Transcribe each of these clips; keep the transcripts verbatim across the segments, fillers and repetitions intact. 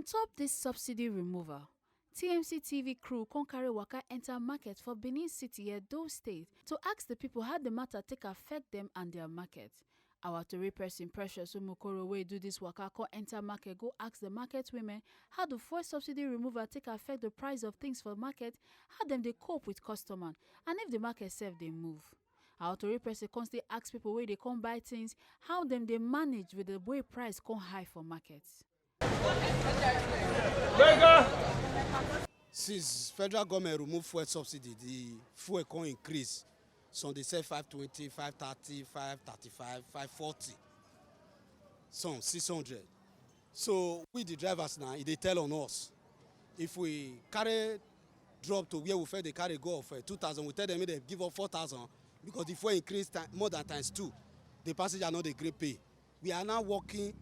On top this subsidy removal, T M C T V crew come carry waka enter market for Benin City, Edo State, to ask the people how the matter take affect them and their market. Our tori person Precious Umukoro wey do this waka come enter market go ask the market women how the fuel subsidy removal take affect the price of things for market, how dem dey cope with customer, and if the market sef dey move. Our tori person come still ask people wey dey come buy things how dem dey manage with the way price come high for market. Since federal government remove fuel subsidy, the fuel come increase. Some dey sell five twenty, five thirty, five thirty-five, five forty, some six hundred. So we, the drivers now, e dey tell on us. If we carry drop to where we first dey carry go of uh, two thousand, we tell them make dem give us four thousand, because the fuel increase ti- more than times two. The passenger no dey gree pay. We are now working,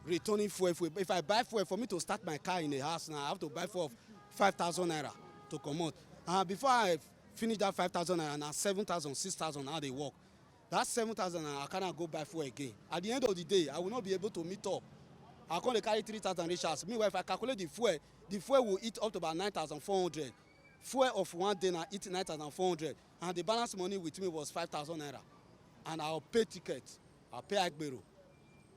returning fuel. If, we, if I buy fuel for me to start my car in a house now, I have to buy fuel of five thousand naira to comot. And before I finish that five thousand naira, na seven thousand, six thousand now dey work. That seven thousand naira, I cannot go buy fuel again. At the end of the day, I will not be able to meet up. I come dey carry three thousand reach house. Meanwhile, if I calculate the fuel, the fuel will eat up to about nine thousand four hundred. Fuel of one day na eat nine thousand four hundred, and the balance money with me was five thousand naira. And I'll pay ticket, I'll pay agbero.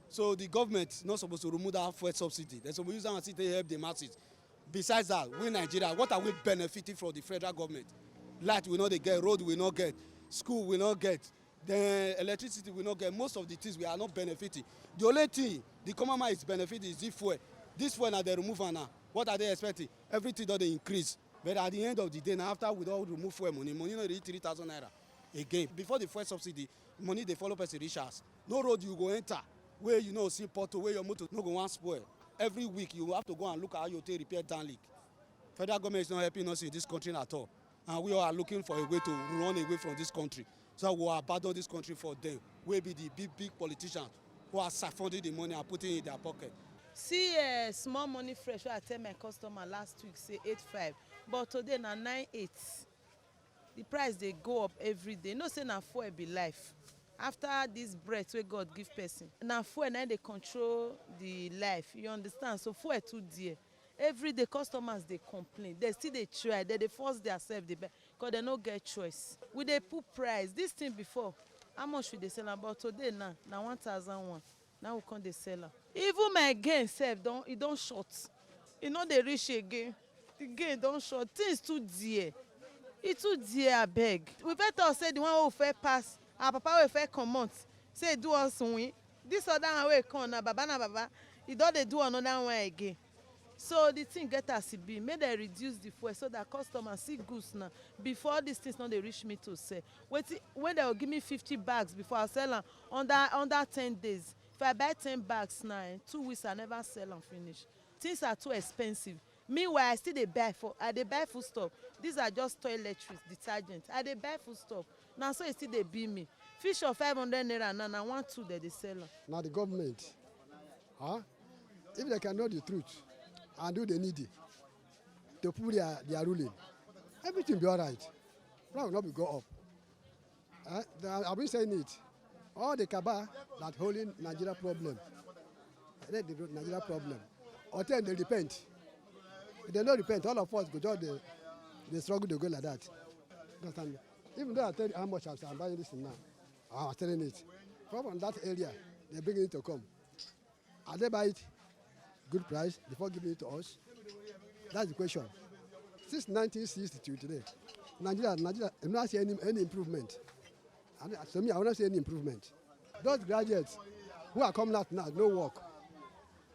So the government not supposed to remove that fuel subsidy. They're supposed to use that money to help the masses. Besides that, we Nigeria, what are we benefiting from the federal government? Light we no dey get, road we no get, school we no get, then electricity we no get. Most of the things we are not benefiting. The only thing the common man is benefiting is this fuel. This fuel na dey remove am now. What are they expecting? Everything don dey increase. But at the end of the day, na after we don remove fuel money, money no dey reach three thousand naira again. Before the fuel subsidy, money dey follow person reach house. No road you go enter wey you no see pothole, wey your motor no go wan spoil. Every week you have to go and look how you take repair down leak. Federal government is not helping us in this country at all, and we are looking for a way to run away from this country. So we will abandon this country for them, wey be the big big politicians who are siphonning the money and putting it in their pocket. See, uh, small money fresh wey I tell my customer last week say eight five, but today na nine eight. The price dey go up every day. You know say na fuel be life. After this breath wey God give person, na fuel na dey control the life. You understand? So fuel too dear. Every day customers dey complain. They still dey try. They dey force themselves dey buy because they no get choice. We dey put price. This thing before, how much we dey sell am? But today now, na one thousand one. Now we come dey sell am. Even my gain sef don, e don short. E no dey reach again. The gain don short. Things too dear. E too dear, abeg. We first talk say the one wey we first pass, our papa wey first comot, say e do us win. This other one wey come na baba na baba, e don dey do another one again. So the thing get as e be. Make dem reduce the fuel so that customers see goods now. Before, all these things no dey reach me to sell. Wetin, when dem go give me fifty bags before, I sell am under under ten days. If I buy ten bags now, eh, two weeks I never sell am finish. Things are too expensive. Meanwhile, I still dey buy for, I dey buy foodstuff. These are just toiletries, detergent. I dey buy foodstuff. Na so e still dey bill me. Fish of five hundred naira now, na one two dem dey sell am. Na the government, huh? If they can know the truth and do the needful to prove their, their ruling, everything be alright. Price will not be go up. Eh? They are, I've been saying it. All the cabal that holding Nigeria problem, eh, the Nigeria problem, until they repent. If they no repent, all of us go just dey, dey struggle dey go like that. Understand? Even though I tell you how much I'm, I'm buying this thing now, I'm selling it. From that area, they bring it to come. Are they buy it good price before giving it to us? That's the question. Since nineteen sixty till today, Nigeria, Nigeria, I not see any, any improvement. And to me, I will not see any improvement. Those graduates who are coming out now, no work.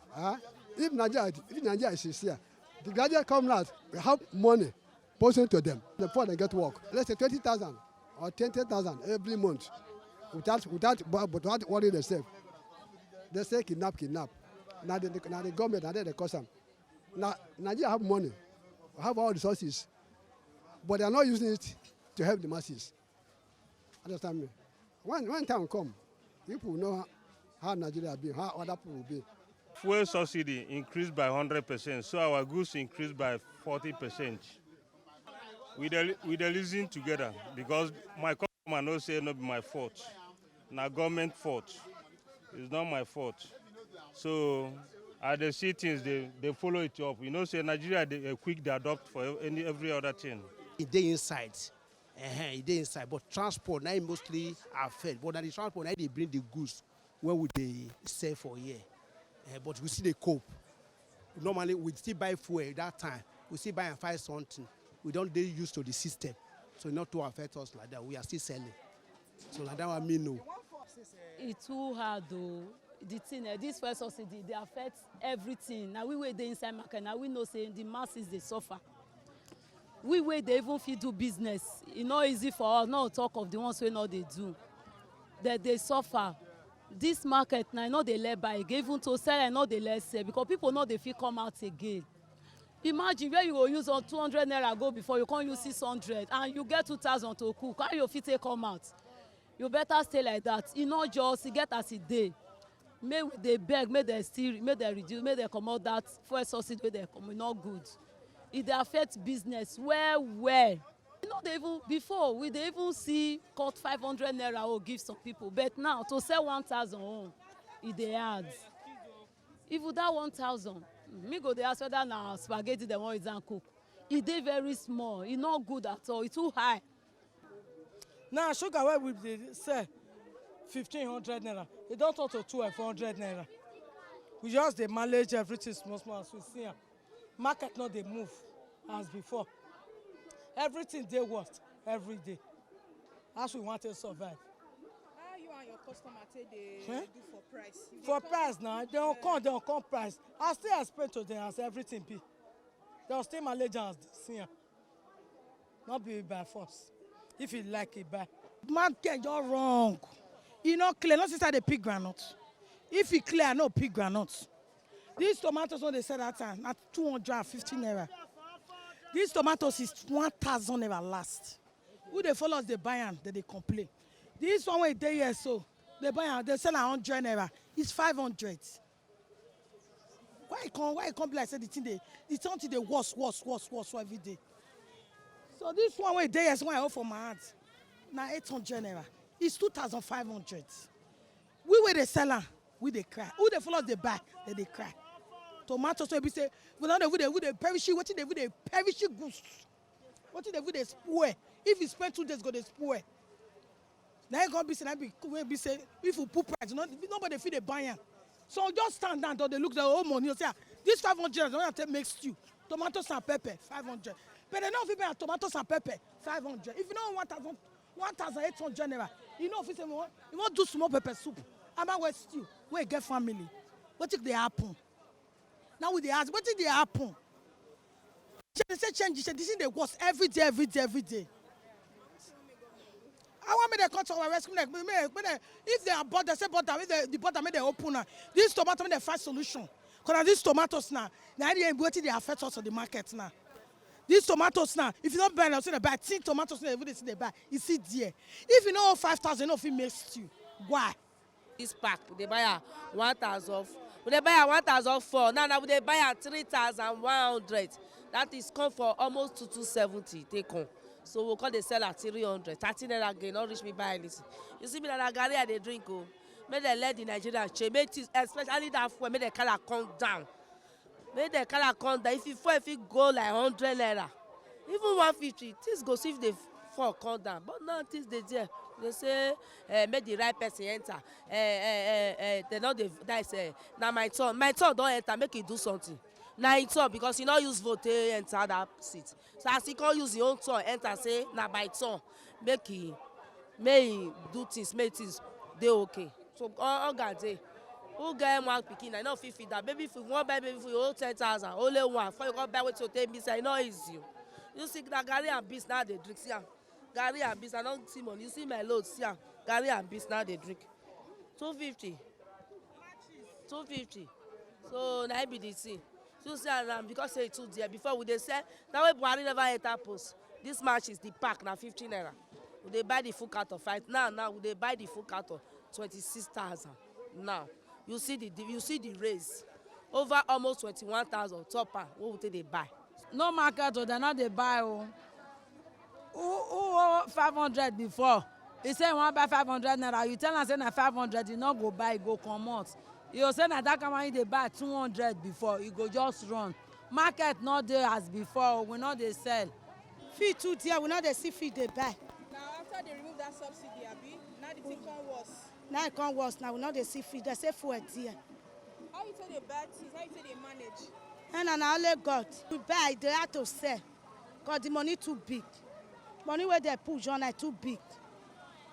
Huh? If Nigeria, if Nigeria is sincere, the graduates coming out will have money posting to them. The poor they get work. Let's say twenty thousand or twenty thousand every month without, without, but without worrying themselves. They say kidnap, kidnap. Now the, now the government, now they cause them. Now Nigeria have money, have all resources, but they are not using it to help the masses. Understand me? When, when time come, people will know how Nigeria be, how other people will be. Fuel subsidy increased by hundred percent, so our goods increased by forty percent. We dey, we dey reason together because my customer know say no be my fault, na government fault. It's not my fault. So As they see things, they, they follow it up. You know, say Nigeria, they uh, quick, they adopt for any every other thing. E dey inside. Uh-huh, e dey inside, but transport na im mostly affect. But na the transport na im dey bring the goods wey we dey sell for here. Uh, but we still dey cope. Normally, we still buy fuel that time. We still buy and find something. We don dey used to the system, so e no too affect us like that. We are still selling. So na that one me know. E too hard o. The thing, eh, this fuel subsidy dey affect everything. Na we wey dey inside market, na we know say the masses dey suffer. We wey dey even fit do business, e no easy for us, no talk of the ones wey no dey do. Dem dey suffer. This market na e no dey let buy again, even to sell e no dey let sell because people no dey fit come out again. Imagine where you go use on two hundred naira go before, you come use six hundred and you get two thousand to cook, how you fit take come out? You better stay like that. E no just, e get as e dey. Make we dey beg, make dem still, make dem reduce, make dem comot that fuel subsidy wey dem comot, e no good. E dey affect business well well. E no dey even, before we dey even see cut five hundred naira o give some people, but now to sell one thousand own, e dey hard. Even that one thousand, me go dey ask whether na spaghetti dem wan use am cook. E dey very small, e no good at all, e too high. Now sugar wey we dey sell fifteen hundred naira, e don turn to twelve hundred naira. We just dey manage everything small small as we see am. Market no dey move as before. Everything dey worse every day. As we wan take survive. How you and your customer take dey Eh? do for price? You dey For come- price na, dem go come, dem go come price. I still explain to dem as everything be. Dem go still manage am as dem see am. No be by force. If you like, you buy. Market just wrong. E no clear. No sister dey pick groundnut. If e clear, I no pick groundnut. These tomatoes wey dey sell that time na two hundred and fifty naira. These tomatoes is one thousand naira last. Who dey follow us dey buy am, dem dey complain. This one wey dey here so, dey buy am, dey sell am hundred naira. It's five hundred. Why e come, why e come be like say the thing dey, the thing dey worse, worse, worse, worse every day? So this one wey dey here, so wey I hold for my hand, na eight hundred naira. It's two thousand five hundred. We wey dey sell am, we dey cry. Who dey follow us dey buy, dem dey cry. Tomatoes wey be say, we no dey, we dey, we dey perish, wetin dey, we dey perish goods. Wetin dey, we dey spoil. If you spend two days, go dey spoil. Na e come be say, na be, wey be say, if you put price, no, nobody fit dey buy am. So just stand down, don dey look the whole money. You say, ah, this five hundred, na take make stew. Tomatoes and pepper, five hundred. But dem no fit buy tomatoes and pepper, five hundred. If you no want one thousand, one thousand eight hundred naira, you no fit say, you wan, you wan do small pepper soup. Am I waste stew? Wey get family. Wetin dey happen? Now we dey ask, wetin dey happen? She dey say change, she dey say dey worse every day, every day, every day. I want me to come to our rescue, make, make, make dem, if they are border, say border, if they, the border make dem open now. This tomato make dem find solution. Cause na these tomatoes now, na the wetin dey affect us for the market now. These tomatoes now, if you don't buy now, say dey buy tin tomatoes, na every day say dey buy. You see there, if you know five thousand, you no fit make stew. Why? This pack, we dey buy am one thousand, we dey buy am one thousand four, now now we dey buy am three thousand one hundred. That is come for almost two two seventy take come. So we come dey sell at three hundred, thirty naira gain, no reach me buy anything. You see me na, na garri I dey drink o. Make dem let the Nigerians change, make things, especially that fuel, make dem carry am come down. Make dem carry am come down. If e fuel fit go like hundred naira, even one fifty, things go still dey fall come down. But now things dey there. They say, eh, make the right person enter. Eh, eh, eh, eh, they no dey, that is, eh, na my turn. My turn don enter, make e do something. Na im turn because e no use vote take enter that seat. So as e come use im own turn enter, say na my turn, make e, make e do things, make things dey okay. So o-, oga dey. Who get one pikin, I no fit feed am. Baby food, you wan buy baby food, you owe ten thousand, only one. Before you come buy wetin you take be say, e no easy o. You see, na garri and beans na I dey drink. See am. Garri and beans, I no see money. You see my load, see am. Garri and beans na I dey drink. Two fifty. Two fifty. So na im be the thing. You see am now, because say e too dear. Before we dey sell, na wey Buhari never enter post. This match is the pack, na fifty naira. We dey buy the full carton five. Now, now we dey buy the full carton twenty-six thousand. Now, you see the, you see the raise. Over almost twenty-one thousand top am wey we take dey buy. No market o, dem no dey buy o. Who, who owe five hundred before? He say he wan buy five hundred naira. You tell am say na five hundred, he no go buy, he go comot. You say na that kind one you dey buy two hundred before, you go just run. Market no dey as before, we no dey sell. Feed too dear, we no dey see feed dey buy. Now after they remove that subsidy, abi, now the thing come worse. Now e come worse, now we no dey see feed. They say fuel dear. How you take dey buy things? How you take dey manage? And na only God. We buy, they have to sell. Cause the money too big. Money wey they put on na too big.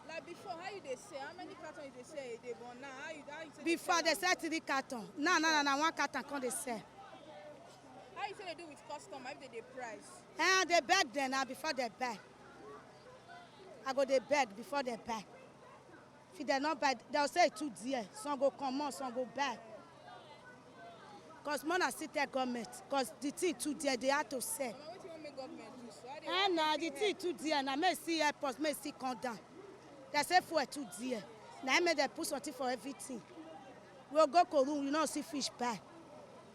Like before, how you dey sell? How many carton you dey sell a day? But now, how you how you take Before they sell three carton. Now, now, now, now one carton come dey sell. How you take dey do with customer if they dey price? And they beg them now before they buy. I go dey beg before they buy. If they no buy, they'll say e too dear. Some go comot, some go buy. Cause more na still tell government, cause the thing too dear, they have to sell. Mama, wetin you wan make government do so? How they Eh, na the thing too dear, na make e still help us, make e still come down. They say fuel too dear. Na im make dem put something for everything. We go go Koru, we no see fish buy.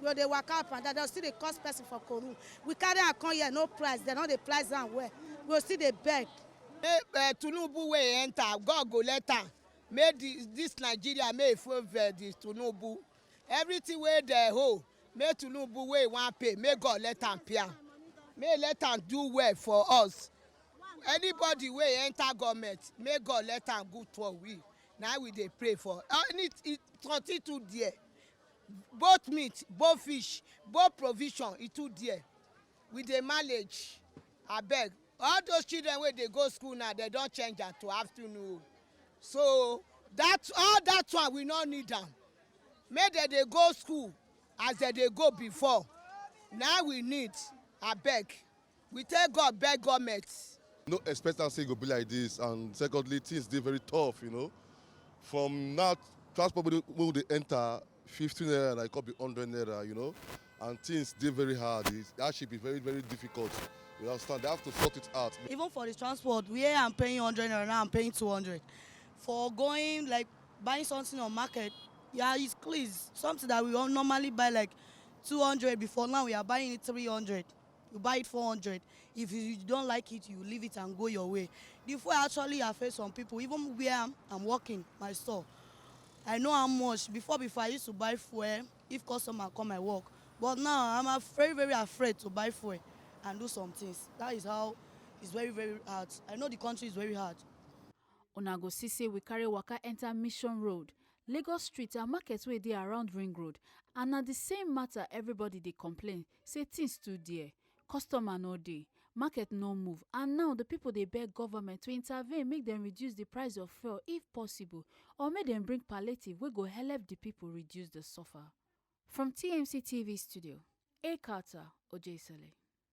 We go dey waka up and down, they still dey cost person for Koru. We carry am come here, no price, they no dey price am well. We go still dey beg. Make uh, Tinubu wey enter, God go let am. Make this, this Nigeria make e favor this Tinubu. Everything wey dey hold, make Tinubu wey wan pay, make God let am pay am. Make let am do well for us. Anybody wey enter government, make God let am good for we. Na we dey pray for. Any it, something too dear. Both meat, both fish, both provision, e too dear. We dey manage. Abeg, all those children wey dey go school now, dem don change am to afternoon o. So that all that one we no need am. Make dem dey go school as dem dey go before. Na we need. Abeg, we tell God, beg government. No expect am say e go be like this, and secondly, things dey very tough, you know. From now, transport wey dey- wey we dey enter, fifty naira na e come be hundred naira, you know, and things dey very hard. It actually be very, very difficult. You understand? They have to sort it out. Even for the transport, where I'm paying hundred naira, now I'm paying two hundred. For going, like, buying something on market, yeah, it's clean. Something that we all normally buy, like, two hundred before, now we are buying it three hundred. You buy it four hundred. If you don't like it, you leave it and go your way. The fuel actually affects some people. Even where I'm, I'm working, my store, I know how much. Before, before I used to buy fuel if customer come my work. But now, I'm af- very, very afraid to buy fuel and do some things. That is how it's very, very hard. I know the country is very hard. Una go see say we carry waka enter Mission Road, Lagos Street and market wey dey around Ring Road, and na the same matter, everybody dey complain say things too dear, customer no dey, market no move, and now the people dey beg government to intervene, make dem reduce the price of fuel if possible, or make dem bring palliative wey go help the people reduce the suffer. From T M C T V studio, A Carter, Ojesele.